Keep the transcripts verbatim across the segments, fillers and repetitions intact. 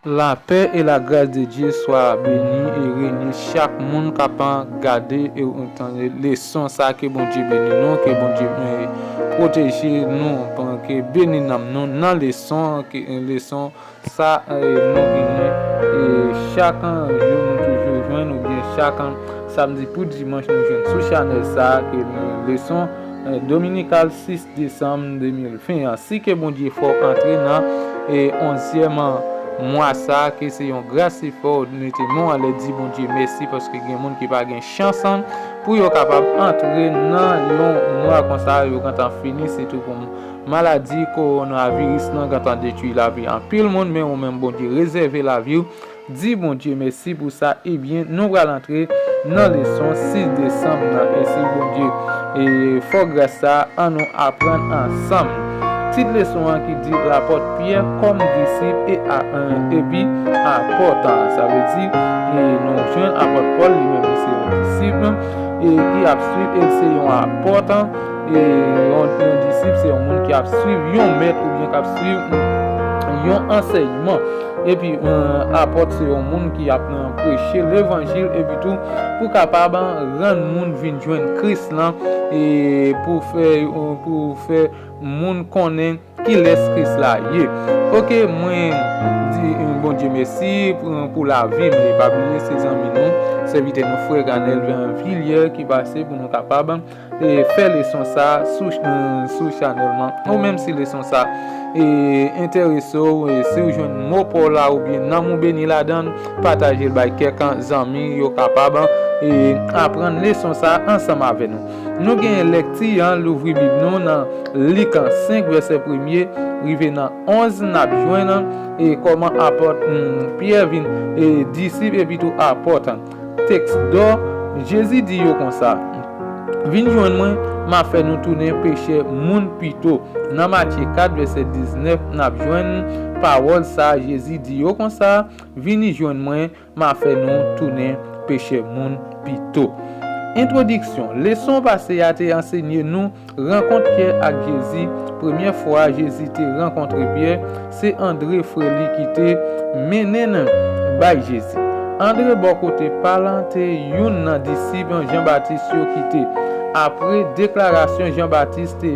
La paix et la grâce de Dieu soit béni et règne chak moun k ap gade e tande leson sa. Ke Bondye beni nou, ke Bondye, eh, pwoteje nou, ke beni nanm nou nan leson, ke, eh, leson sa, eh, nou genyen, eh, chak jou nou toujou jwenn, oubyen chak samdi pou dimanch nou jwenn sou chanèl sa, ke leson, eh, dominikal sis desanm de mil ven an. Si ke Bondye fè w antre nan, eh, onzyèm mwa sa, ke se yon gras li fè w mete men w anlè, di Bondye mèsi, paske gen moun ki pa gen chans pou yo kapab antre nan yon mwa konsa, yo gentan fini, sitou pou maladi kowonaviris lan gentan detwi lavi anpil moun, men ou menm Bondye rezève lavi w. Di Bondye mèsi pou sa. Ebyen, nou pral antre nan leson sis desanm nan, e si Bondye, e, fè w gras sa, ann nou aprann ansanm. Tit leson an ki di Lapòt Pyè kòm disip e a, epi apòt. Sa vle di, e, nou jwenn apòt Pòl, li menm li se yon disip, e, ki ap swiv, e se yon apòt, e, yon, yon disip se yon moun ki ap swiv yon mèt oubyen k ap swiv yon ansèyman. Epi, eh, apòt se yon moun ki ap, eh, preche levanjil, epi tou pou kapab, eh, rann moun vin jwenn Kris lan, e pou fè, eh, pou fè moun konnen kilès Kris la ye. Oke, mwen di, eh, Bondye mèsi pou, pou lavi m. E pa bliye se zanmi nou, sèvitè nou, frè Ranel Villiers ki pase pou nou kapab e fè leson sa sou, sou chanèl lan. Ou menm si leson sa, e, enterese w, e, si w jwenn mo pa w la oubyen nanm ou beni ladan l, pataje l bay kèk zanmi yo kapab, e, aprann leson sa ansanm avè nou. Nou genyen lèkti an, louvri Bib nou nan Lik senk vèsè premye rive nan onz, n ap jwenn, e, kòman apòt, mm, Pyè vin, e, disip epi tou apòt. Tèks dò, Jezi di yo konsa, "Vin jwenn mwen, m a fè nou tounen pechè moun pito." Nan Matye kat vèsè diznèf, n ap jwenn pawòl sa a, Jezi di yo konsa, "Vini jwenn mwen, m a fè nou tounen pechè moun pito." Entwodiksyon, leson pase a te ansenye nou rankont Pyè ak Jezi. Premyè fwa Jezi te rankontre Pyè, se Andre, frè li, ki te mennen l bay Jezi. Andre, bò kote pa l, te youn nan disip Jan Batis yo ki te, apre deklarasyon Jan Batis te,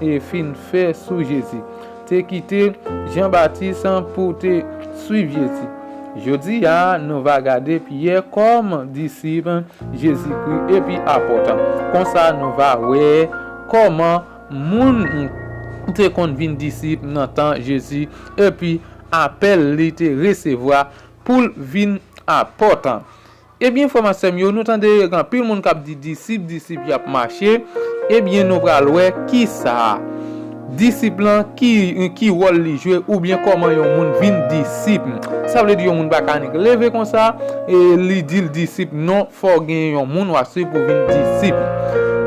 e, fin fè sou Jezi, te kite Jan Batis pou te swiv Jezi. Jodi a, nou va gade Pyè kòm disip Jezikri epi apòt. Konsa, nou va wè kòman moun te konn vin disip nan tan Jezi, epi apèl li te resevwa pou l vin apòt. Ebyen, frè m ak sè m yo, nou tande gen anpil moun k ap di disip, disip y ap mache. Ebyen, nou pral wè kisa disip lan, ki, ki wòl li jwe, oubyen kòman yon moun vin disip. Sa vle di yon moun pa ka annik leve konsa, e li di l disip, non, fò w gen yon moun w ap swiv pou vin disip.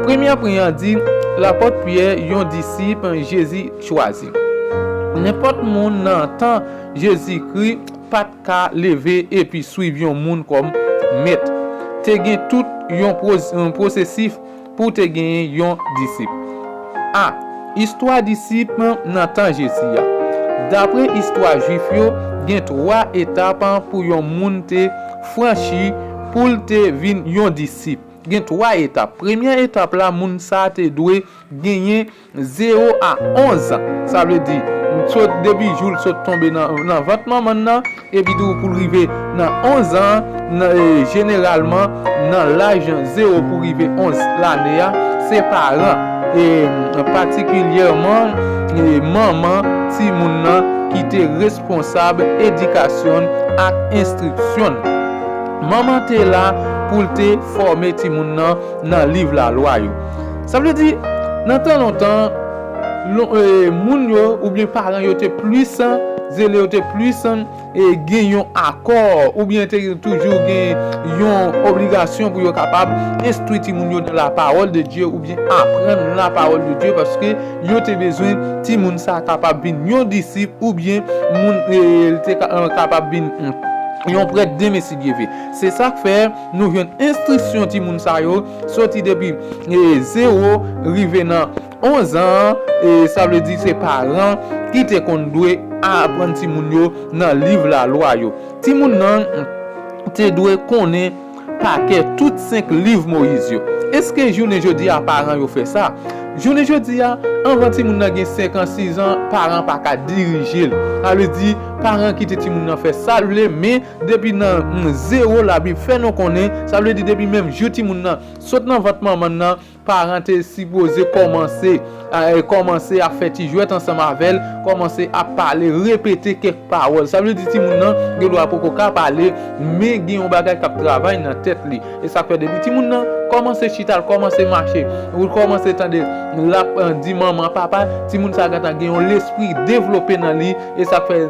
Premye pwen an di, lapòt Pyè, yon disip Jezi chwazi. Nenpòt moun nan tan Jezikri pa t ka leve epi swiv yon moun kòm mèt. Te gen tout yon pwo-, yon pwosesif pou te genyen yon disip. A. Istwa disip nan tan Jezi a. Dapre istwa Jwif yo, gen twa etap pou yon moun te franchi pou l te vin yon disip. Gen twa etap. Premye etap la, moun sa te dwe genyen zewo a onz an. Sa vle di, sot depi jou l sot tonbe nan, nan vant manman l nan, epi tou pou l rive nan onz an, nan, e, jeneralman, nan laj zewo pou rive onz lane a, se paran, e, patikilyèman, e, manman timoun nan ki te responsab edikasyon l ak enstriksyon l. Manman te la pou l te fòme timoun nan nan liv lalwa yo. Sa vle di, nan tan lontan, lon-, e, moun yo oubyen paran yo te plis zele, yo te plis, e, gen yon akò, oubyen te toujou gen yon obligasyon pou yo kapab enstwi timoun yo nan la parole de Dieu oubyen aprann la parole de Dieu, paske yo te bezwen timoun sa kapab vin yon disip oubyen moun, e, te ka-, kapab vin, mm, yon prèt demen si Dye ve. Se sa k fè nou jwenn enstriksyon timoun sa yo soti depi e, zewo rive nan onz an, e sa vle di se paran ki te konn dwe aprann timoun yo nan liv lalwa yo. Timoun nan te dwe konnen pa kè tout senk liv Moyiz yo. Èske jounen jodi a paran yo fè sa? Jounen jodi a, anvan timoun nan gen senk an, sis an, paran pa ka dirije l. Sa vle di, paran kite timoun nan fè sa l vle, men depi nan mm, zewo, Labib fè nou konnen, sa vle di depi menm jou timoun nan sot nan vant manman l nan, paran te sipoze kòmanse a, kòmanse ap fè ti jwèt ansanm avè l, kòmanse ap pale, repete kèk pawòl. Sa vle di timoun nan gen dwa poko ka pale, men gen yon bagay k ap travay nan tèt li. E sa k fè depi timoun nan kòmanse chita, l kòmanse mache, ou l kòmanse tande l ap eh, di manman, papa, timoun sa gentan gen yon lespri devlope nan li. E sa k fè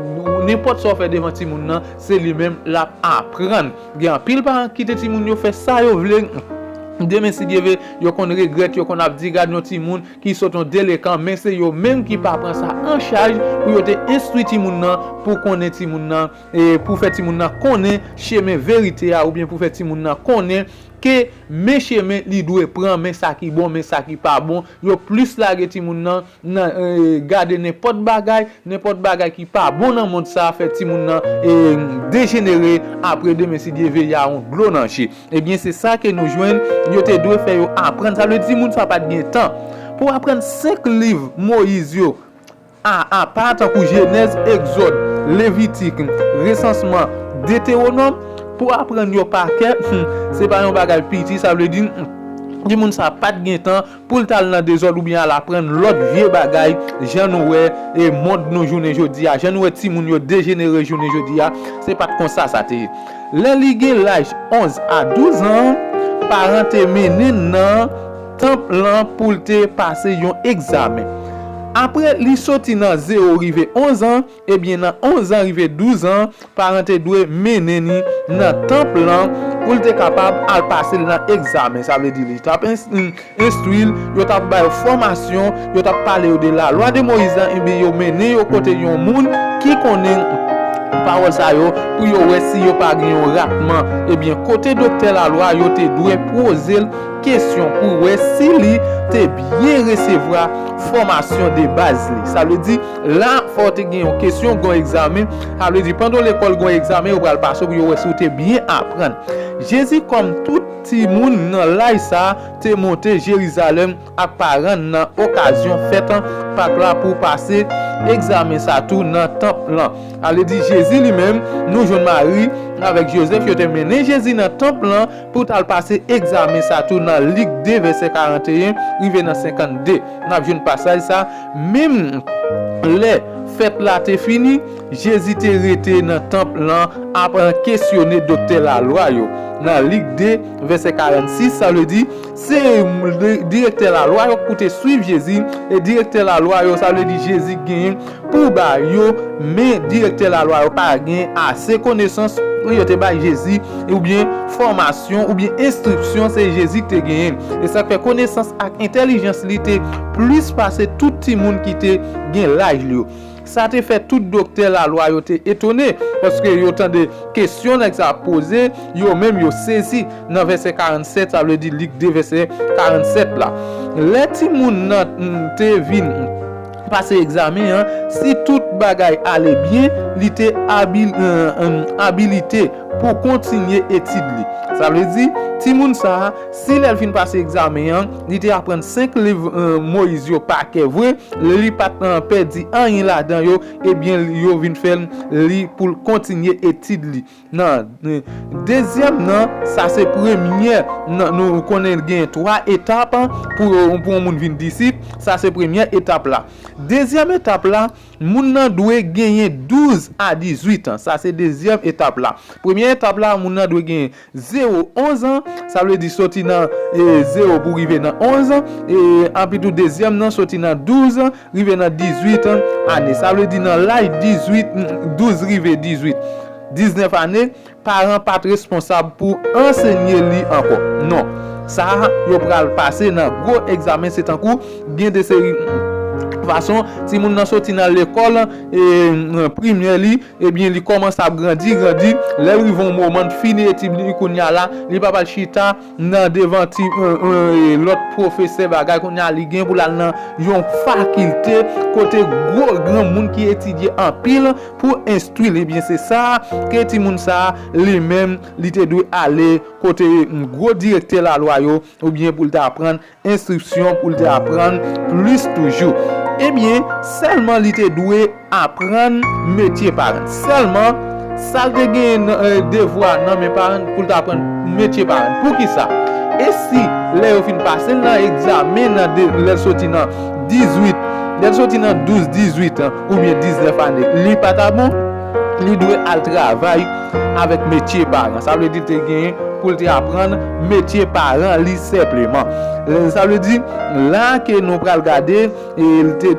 nenpòt sa w fè devan timoun nan, se li menm l ap aprann. Gen anpil paran ki kite timoun yo fè sa yo vle. Demen si Dye ve, yo konn regrèt, yo konn ap di gad yon timoun ki sot yon delekan, men se yo menm ki pa pran sa an chaj pou yo te enstwi timoun nan, pou konnen timoun nan, e pou fè timoun nan konnen chemen verite a, oubyen pou fè timoun nan konnen ke men chemen li dwe pran, men sa ki bon, men sa ki pa bon. Yo plis lage timoun nan nan e, gade nenpòt bagay, nenpòt bagay ki pa bon nan mond sa a fè timoun nan e, dejenere. Apre demen si Dye ve, y a yon dlo nan je. Ebyen, se sa ke nou jwenn, yo te dwe fè yo aprann. Sa vle di moun sa pa t gen tan pou aprann senk liv Moyiz yo, a, apa, tankou Jenèz, Egzòd, Levitik, Resansman, Detewonòm, pou aprann yo pa kè. Hmm, se pa yon bagay piti. Sa vle di, hmm, timoun sa pa t gen tan pou l t al nan dezòd oubyen al aprann lòt vye bagay, jan nou wè e mond nou jounen jodi a, jan nou wè timoun yo dejenere jounen jodi a. Se pa t konsa sa te ye. Lè li gen laj onz a douz an, paran te mennen l nan tanp lan pou l te pase yon egzamen. Apre li soti nan zewo rive onz an, ebyen nan onz an rive douz an, paran te dwe mennen li nan tanp lan pou l te kapab al pase l nan egzamen. Sa vle di li t ap enstwi l, yo t ap ba yo fòmasyon, yo t ap pale yo de lalwa de Moyiz lan, ebyen yo mennen yo kote yon moun ki konnen pawòl sa yo pou yo wè si yo pa gen yon ratman. Ebyen, kote doktè lalwa yo te dwe poze l kesyon pou wè si li te byen resevwa fòmasyon de baz li. Sa vle di, la, fò w te gen yon kesyon, gen yon egzamen. Sa vle di, pandan w lekòl, gen yon egzamen, yo pral pase w pou yo wè si w te byen aprann. Jezi, kòm tout timoun nan laj sa a, te monte Jerizalèm ak paran l nan okazyon fèt Pak la pou pase egzamen sa tou nan tanp lan. Sa vle di, Jezi li menm, nou jwenn Mari avèk Jozèf, yo te mennen Jezi nan tanp lan pou t al pase egzamen sa tou nan Lik de, vèsè karanteyen rive nan senkannde. N ap jwenn pasaj sa, menm lè fèt la te fini, Jezi te rete nan tanp lan ap kesyone doktè lalwa yo. Nan Lik de, vèsè karannsis, sa vle di, se direktè lalwa yo pou te swiv Jezi, e direktè lalwa yo, sa vle di Jezi genyen pou ba yo, men direktè lalwa yo pa gen ase konesans pou yo te bay Jezi, oubyen fòmasyon, oubyen enstriksyon, se Jezi ki te genyen. E sa k fè konesans ak entèlijans li te plis pase tout timoun ki te gen laj li yo. Sa te fè tout doktè lalwa yo te etone, paske yo tande kesyon nèg sa ap poze, yo menm yo sezi. Nan vèsè karannsèt, sa vle di Lik de vèsè karannsèt la. Lè timoun nan te vin pase egzamen an, si tout bagay ale byen, li te abil, abilite pou kontinye etid li. Sa vle di, timoun sa a, si lè l fin pase egzamen an, li te aprann senk liv Moyiz yo pa kè vre, li pa t pèdi anyen ladan yo, ebyen, yo vin fè l li pou l kontinye etid li. Nan dezyèm nan, sa se premyè nan, nou konnen gen twa etap pou, pou yon moun vin disip. Sa se premyè etap la. Dezyèm etap la, moun nan dwe genyen douz a dizuit an. Sa se dezyèm etap la. Premyè etap la, moun nan dwe genyen zewo onz an, sa vle di soti nan e, zewo pou rive nan onz an, e anpitou dezyèm nan soti nan douz an, rive nan dizuit an ane. Sa vle di nan laj dizuit, douz rive dizuit, diznèf ane, paran pa t responsab pou ansenye li ankò. Non. Sa a, yo pral pase nan gwo egzamen, se tankou gen de seri Fason timoun nan soti nan lekòl, e, primè li, ebyen, li kòmanse ap grandi, grandi. Lè l rive yon moman, l fini etid li, kounye a la, li pa pral chita nan devan ti, e, e, lòt pwofesè bagay. Kounye a, li gen pou l al nan yon fakilte kote gwo granmoun ki etidye anpil pou enstwi l. Ebyen, se sa ke timoun sa a, li menm, li te dwe ale kote, mm, gwo direktè lalwa yo, oubyen pou l te aprann enstriksyon, pou l te aprann plis toujou. Ebyen, sèlman li te dwe aprann metye paran. Sèlman, sa l te gen nan, e, devwa nan men paran pou l te aprann metye paran. Poukisa? E si, lè yo fin pase l nan egzamen, nan de, lè l soti nan dizuit, lè l soti nan douz, dizuit an, oubyen diznèf ane, li pa ta bon, li dwe al travay avèk metye paran. Sa vle di l te genyen pou l te aprann metye paran li senpleman. E, sa vle di, la ke nou pral gade, e, l te,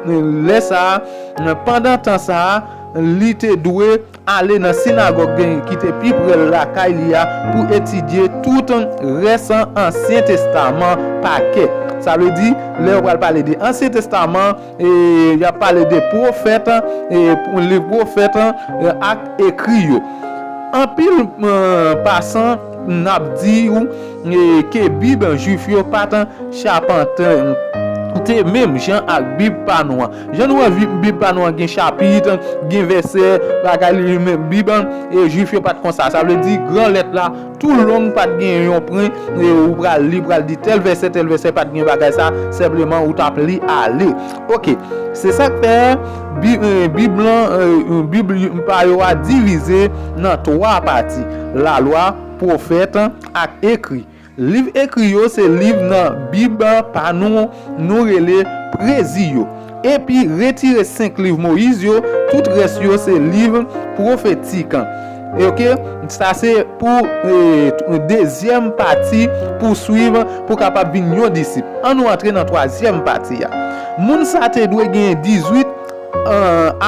lè sa a, pandan tan sa a, li te dwe ale nan sinagòg gen, ki te pi pre lakay li a pou etidye tout rès Ansyen Testaman pa kè. Sa vle di, lè yo pral pale de Ansyen Testaman, e, y ap pale de pwofèt, e, pou liv pwofèt, e, ak ekri yo. Anpil, e, pasan, n ap di w, e, ke Bib Jwif yo pa t chapante menm jan ak Bib pa nou an. Jan nou wè, Bib pa nou an gen chapit, gen vèsè, bagay li menm. Bib, e, Jwif yo pa t konsa. Sa vle di, gran lèt la, tou long, pa t gen yon pwen, e, ou pral li, pral di tèl vèsè, tèl vèsè, pa t gen bagay sa, senpleman ou t ap li ale. Oke, se sa k fè Bi-, e, Bib lan, e, Bib pa yo a divize nan twa pati, lalwa, pwofèt, ak ekri. Liv ekri yo se liv nan Bib pa nou, nou rele prezi yo. Epi retire senk liv Moyiz yo, tout rès yo se liv pwofetik. E oke, sa se pou, e, dezyèm pati pou swiv, pou kapab vin yon disip. An nou antre nan twazyèm pati a. Moun sa te dwe gen dizuit, e,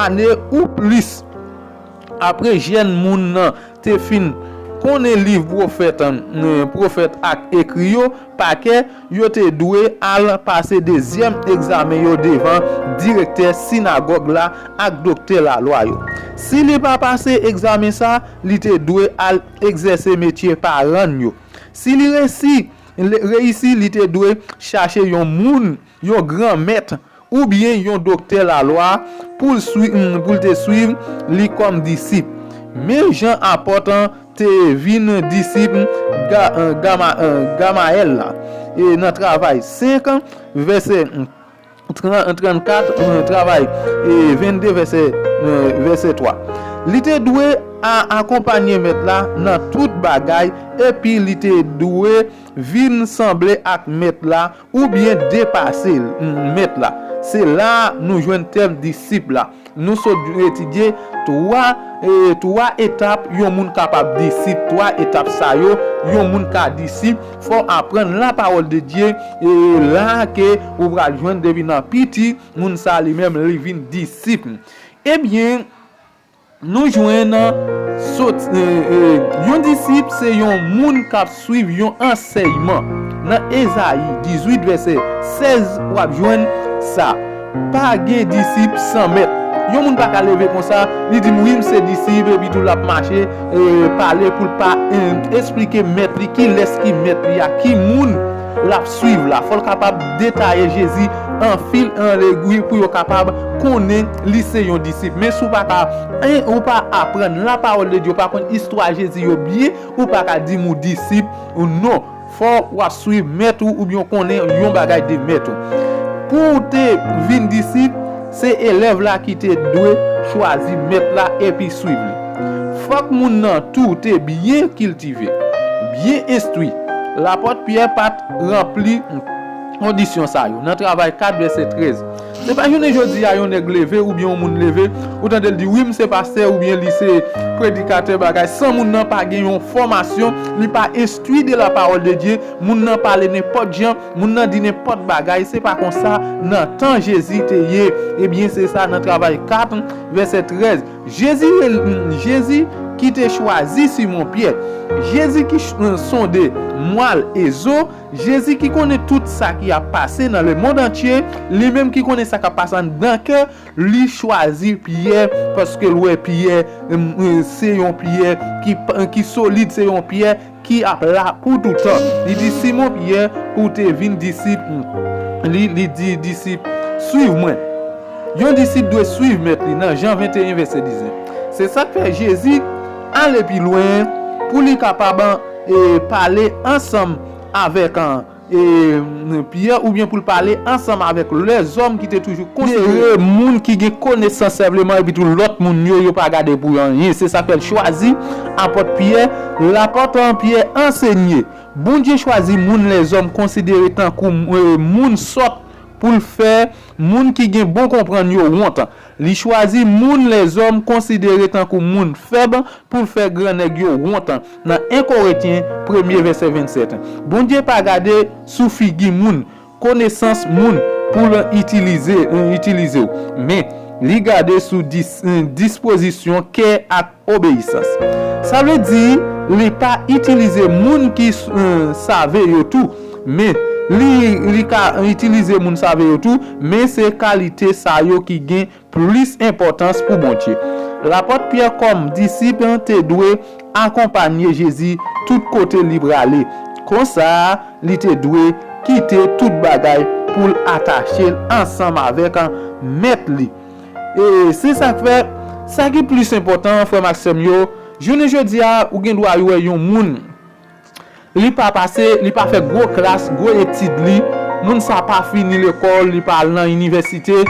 ane ou plis. Apre jèn moun nan te fin konnen liv pwofèt, e, pwofèt ak ekri yo pa kè, yo te dwe al pase dezyèm egzamen yo devan direktè sinagòg la ak doktè lalwa yo. Si li pa pase egzamen sa, li te dwe al egzèse metye paran yo. Si li resi, le-, reyisi, li te dwe chache yon moun, yon gran mèt, oubyen yon doktè lalwa pou l swi-, mm, pou l te swiv li kòm disip. Men jan apòt an te vin disip Ga-, eh, Gama-, eh, Gamayèl la. E nan Travay senk, vèsè, mm, tran-, trannkat, eh, Travay, eh, vennde, vèsè, eh, vèsè twa. Li te dwe a-, akonpanye mèt la nan tout bagay, epi li te dwe vin sanble ak mèt la oubyen depase l, mm, mèt la. Se la nou jwenn tèm disip la. Nou sot etidye twa, e, twa etap yon moun kapab disip. Twa etap sa yo, yon moun ka disip. Fò w aprann lapawòl de Dye, e la ke ou pral jwenn depi nan piti, moun sa li menm li vin disip. Ebyen, nou jwenn sot, e, e, yon disip se yon moun k ap swiv yon ansèyman. Nan Ezayi dizuit vèsè sèz, w ap jwenn sa. Pa gen disip san mèt. Yon moun pa ka leve konsa, li di m, "Wi, m se disip," epi tou l ap mache, e, pale pou l pa, e, esplike mèt li, kilès ki mèt li a, ki moun l ap swiv la. Fò l kapab detaye Jezi an fil, an legwi pou yo kapab konnen li se yon disip. Men si w pa ka, en, ou pa aprann lapawòl de Dye, ou pa konn istwa Jezi yo byen, ou pa ka di m ou disip ou non. Fò w ap swiv mèt ou oubyen w konnen yon bagay de mèt ou. Pou w te vin disip, se elèv la ki te dwe chwazi mèt la epi swiv li. Fòk moun nan tou te byen kiltive, byen enstwi. Lapòt Pyè pa t ranpli kondisyon sa yo. Nan Travay kat vèsè trèz. Se pa jounen jodi a yon nèg leve oubyen yon moun leve, ou tande l di, "Wi, m se pastè," oubyen li se predikatè bagay, san moun nan pa gen yon fòmasyon, li pa enstwi de lapawòl de Dye, moun nan pale nenpòt jan, moun nan di nenpòt bagay, se pa konsa nan tan Jezi te ye. Ebyen, se sa nan Travay kat, vèsè trèz. Jezi, Jezi ki te chwazi Simon Pyè. Jezi ki ch-, sonde mwal e zo. Jezi ki konnen tout sa ki ap pase nan lemonn antye, li menm ki konnen sa k ap pase anndan kè, li chwazi Pyè, paske l wè Pyè, em, em, se yon Pyè ki, ki solid, se yon Pyè ki ap la pou toutan. Li di, Simon Pyè, pou w te vin disip, li, li di disip, swiv mwen. Yon disip dwe swiv mèt li nan Jan venteyen, vèsè diznèf. Se sa k fè Jezi ale pi lwen pou li kapab, e, pale ansanm avèk, e, Pyè, oubyen pou l pale ansanm avèk lèzòm ki te toujou konsidere moun ki gen konesans senpleman, epi tou lòt moun yo, yo pa gade pou anyen. Se sa k fè l chwazi apòt Pyè. Lapòt Pyè ansenye, Bondye chwazi moun lèzòm konsidere tankou, e, moun sòt pou l fè moun ki gen bon konprann yo wont. Li chwazi moun lèzòm konsidere tankou moun fèb pou l fè grannèg yo wont. Nan en Korentyen premye, vèsè vennsèt, Bondye pa gade sou figi moun, konesans moun pou l itilize, itilize w, men li gade sou dis-, dispozisyon kè ak obeyisans. Sa vle di, li pa itilize moun ki, eh, save yo tou, men li, li ka itilize moun save yo tou, men se kalite sa yo ki gen plis enpòtans pou Bondye. Lapòt Pyè kòm disip te dwe akonpanye Jezi tout kote li prale. Konsa, li te dwe kite tout bagay pou l atache l ansanm avèk mèt li. E se sa k fè, sa ki plis enpòtan, frè m ak sè m yo, jounen jodi a, ou gen dwa wè yon moun, li pa pase, li pa fè gwo klas, gwo etid li, moun sa pa fini lekòl, li pa al nan inivèsite,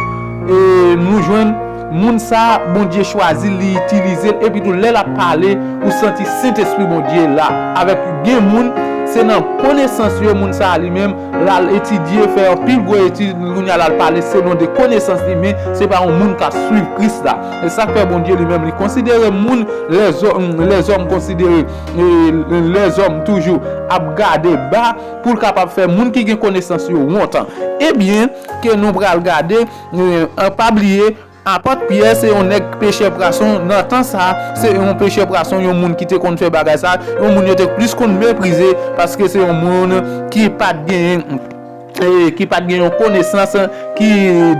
e nou jwenn moun sa, Bondye chwazi l, li itilize l, epi tou lè l ap pale, ou santi Sentespri Bondye la. Avèk gen moun, se nan konesans yo, moun sa li menm, l al etidye, fè anpil gwo etid, kounye a l al pale selon de konesans li, men se pa yon moun k ap swiv Kris la. E sa k fè Bondye li menm, li konsidere moun, lèzòm, lèzòm konsidere, e, lèzòm toujou ap gade ba pou l kapab fè moun ki gen konesans yo wont. Ebyen, ke nou pral gade, e, pa bliye, apòt Pyè se yon nèg pechè pwason. Nan tan sa, se yon pechè pwason, yon moun ki te konn fè bagay sa, yon moun yo te plis konn meprize, paske se yon moun ki pa t genyen, e, ki pa t gen yon konesans ki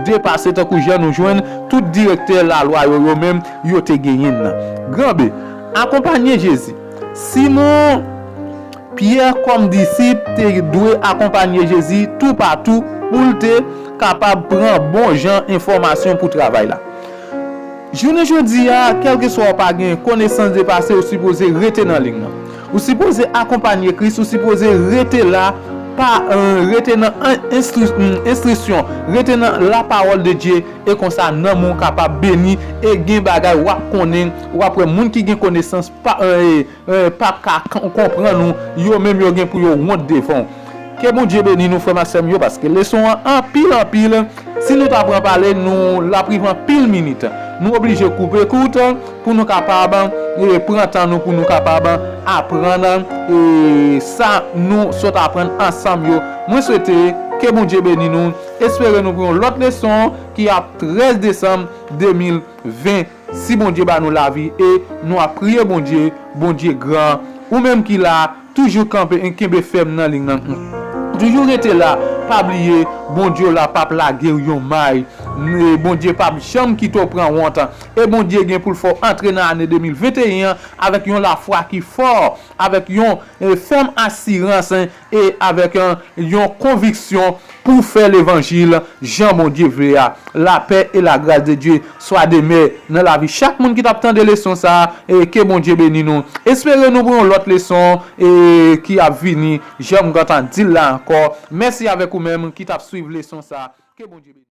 depase tankou jan nou jwenn tout direktè lalwa yo, yo menm, yo te genyen nan. Gran B, akonpanye Jezi. Simon Pyè kòm disip te dwe akonpanye Jezi toupatou pou l te kapab pran bon jan enfòmasyon pou travay la. Jounen jodi a, kèlkeswa w pa gen konesans depase, ou sipoze rete nan liy nan. Ou sipoze akonpanye Kris, ou sipoze rete la, pa, eh, rete nan en-, enstri-, mm, enstriksyon, rete nan la parole de Dieu, e konsa nanm ou kapab beni, e gen bagay w ap konnen, w ap wè moun ki gen konesans pa, eh, eh, p ap ka kon-, konprann ou, yo menm yo gen pou yo wont devan w. Ke Bondye beni nou, frè m ak sè m yo, paske leson an anpil, anpil. Si nou ta pran pale, nou l ap rive anpil minit. Nou oblije koupe kout pou nou kapab, eh, pran tan nou, pou nou kapab aprann, eh, sa nou sot aprann ansanm yo. Mwen swete ke Bondye beni nou. Espere nou pou yon lòt leson ki ap trèz desanm de mil ven. Si Bondye ba nou lavi e nou ap priye Bondye, Bondye gran. Ou menm ki la, toujou kanpe, kenbe fèm nan liy nan. Toujou rete la, pa bliye, Bondye w la p ap lage w yon may. E Bondye p ap janm kite w pran wont. E Bondye gen pou l fè w antre nan ane de mil venteyen an avèk yon lafwa ki fò, avèk yon, e, fèm asirans, e avèk, e, yon konviksyon pou fè levanjil jan Bondye vle a. Lapè e lagras de Dye swa demè nan lavi chak moun ki t ap tande leson sa a, e ke Bondye beni nou. Espere nou pou yon lòt leson, e ki ap vini, jan m gentan di l la ankò. Mèsi avèk ou menm ki t ap swiv leson sa a. Ke Bondye beni.